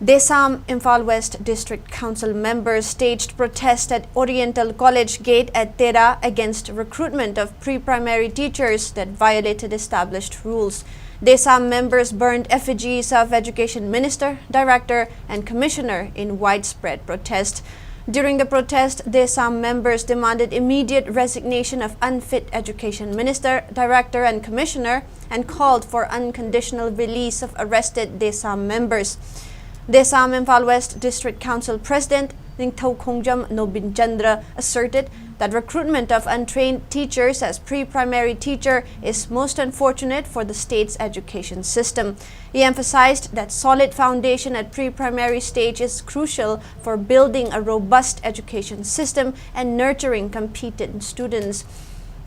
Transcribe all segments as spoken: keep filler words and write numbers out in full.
Desam, Imphal West District Council members staged protest at Oriental College gate at Tera against recruitment of pre-primary teachers that violated established rules. Desam members burned effigies of Education Minister, Director, and Commissioner in widespread protest. During the protest, Desam members demanded immediate resignation of unfit Education Minister, Director, and Commissioner and called for unconditional release of arrested Desam members. Desam Imphal West District Council President Ningthou Khongjam Nobin Chandra asserted that recruitment of untrained teachers as pre-primary teacher is most unfortunate for the state's education system. He emphasized that solid foundation at pre-primary stage is crucial for building a robust education system and nurturing competent students.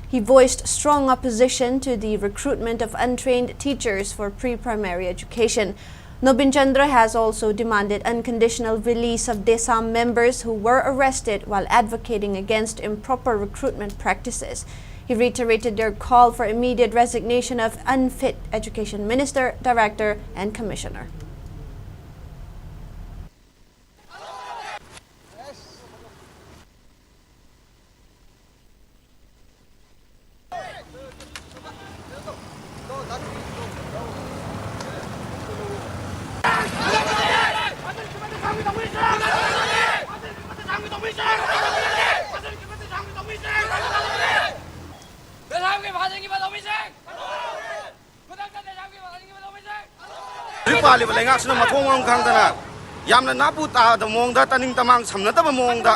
He voiced strong opposition to the recruitment of untrained teachers for pre-primary education. Nobin Chandra has also demanded unconditional release of Desam members who were arrested while advocating against improper recruitment practices. He reiterated their call for immediate resignation of unfit Education Minister, Director, and Commissioner. ꯍꯧꯖꯤꯛ ꯄꯥꯜꯂꯤꯕ ꯂꯩꯉꯥꯛꯁꯤꯅ ꯃꯊꯣꯡ ꯃꯔꯝ ꯈꯪꯗꯅ ꯌꯥꯝꯅ ꯅꯥꯄꯨ ꯇꯥꯗꯕ ꯃꯑꯣꯡꯗ, ꯇꯥꯅꯤꯡ ꯇꯃꯥꯡ ꯁꯝꯅꯗꯕ ꯃꯑꯣꯡꯗ,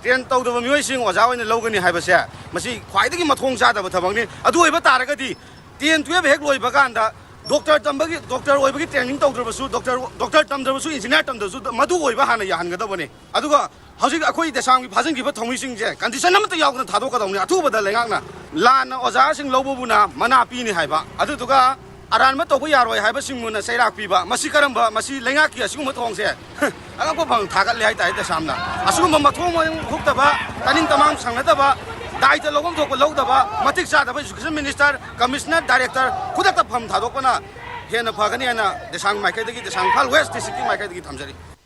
train ꯇꯧꯗꯕ ꯃꯤꯑꯣꯏꯁꯤꯡ ꯑꯣꯖꯥ ꯑꯣꯏꯅ ꯂꯧꯒꯅꯤ ꯍꯥꯏꯕꯁꯦ, ꯃꯁꯤ ꯈ꯭ꯋꯥꯏꯗꯒꯤ ꯃꯊꯣꯡ ꯆꯥꯗꯕ ꯊꯕꯛꯅꯤ꯫ ꯑꯗꯨ ꯑꯣꯏꯕ ꯇꯥꯔꯒꯗꯤ ꯇꯦꯟ ꯇꯨꯌꯦꯜꯞ ꯍꯦꯛ ꯂꯣꯏꯕ ꯀꯥꯟꯗ ꯗꯣꯛꯇꯔ ꯇꯝꯕꯒꯤ, ꯗꯣꯛꯇꯔ ꯑꯣꯏꯕꯒꯤ ꯇ꯭ꯔꯦꯅꯤꯡ ꯇꯧꯗ꯭ꯔꯕꯁꯨ, ꯗꯣꯛꯇꯔ, ꯗꯣꯛꯇꯔ ꯇꯝꯗ꯭ꯔꯕꯁꯨ ꯏꯟꯖꯤꯅꯤꯌꯥꯔ ꯇꯝꯗ꯭ꯔꯁꯨ ꯃꯗꯨ ꯑꯣꯏꯕ ꯍꯥꯟꯅ ꯌꯥꯍꯟꯒꯗꯕꯅꯤ꯫ ꯑꯗꯨꯒ ꯍꯧꯖꯤꯛ ꯑꯩꯈꯣꯏ ꯗꯦꯁꯥꯝꯒꯤ ꯐꯥꯖꯤꯟꯈꯤꯕ ꯊꯧꯃꯤꯁꯤꯡꯁꯦ ꯀꯟꯗꯤꯁꯟ ꯑꯃꯠꯇ ꯌꯥꯎꯗꯅ ꯊꯥꯗꯣꯛꯀꯗꯧꯅꯤ꯫ ꯑꯊꯨꯕꯗ ꯂꯩꯉꯥꯛꯅ ꯂꯥꯟꯅ ꯑꯣꯖꯥꯁꯤꯡ ꯂꯧꯕꯕꯨꯅ ꯃꯅꯥ ꯄꯤꯅꯤ ꯍꯥꯏꯕ, ꯑꯗꯨꯗꯨꯒ ꯑꯔꯥꯟꯕ ꯇꯧꯕ ꯌꯥꯔꯣꯏ ꯍꯥꯏꯕꯁꯤꯡꯕꯨꯅ ꯆꯩꯔꯥꯛ ꯄꯤꯕ, ꯃꯁꯤ ꯀꯔꯝꯕ, ꯃꯁꯤ ꯂꯩꯉꯥꯛꯀꯤ ꯑꯁꯤꯒꯨꯝꯕ ꯊꯧꯑꯣꯡꯁꯦ ꯑꯉꯛꯄ ꯐꯪ ꯊꯥꯒꯠꯂꯦ ꯍꯥꯏꯇꯥꯔꯦ꯫ ꯗꯦꯁꯥꯝꯅ ꯑꯁꯤꯒꯨꯝꯕ ꯃꯊꯣꯡ ꯃꯔꯝ ꯍꯨꯛꯇꯕ, ꯇꯥꯅꯤꯡ ꯇꯃꯥꯡ ꯁꯪꯅꯗꯕ, ꯗꯥꯏꯇ ꯂꯧꯐꯝ ꯊꯣꯛꯄ ꯂꯧꯗꯕ, ꯃꯇꯤꯛ ꯆꯥꯗꯕ ꯏꯖꯨꯀꯦꯁꯟ ꯃꯤꯅꯤꯁꯇꯔ, ꯀꯃꯤꯁꯅꯔ, ꯗꯥꯏꯔꯦꯛꯇꯔ ꯈꯨꯗꯛꯇ ꯐꯝ ꯊꯥꯗꯣꯛꯄꯅ ꯍꯦꯟꯅ ꯐꯒꯅꯤ ꯍꯥꯏꯅ ꯗꯦꯁꯥꯡ ꯃꯥꯏꯀꯩꯗꯒꯤ, ꯗꯦꯁꯥꯡ ꯏꯝꯐꯥꯜ ꯋꯦꯁ ꯗꯤꯁꯇ꯭ꯔꯤꯛꯀꯤ ꯃꯥꯏꯀꯩꯗꯒꯤ ꯊꯝꯖꯔꯤ꯫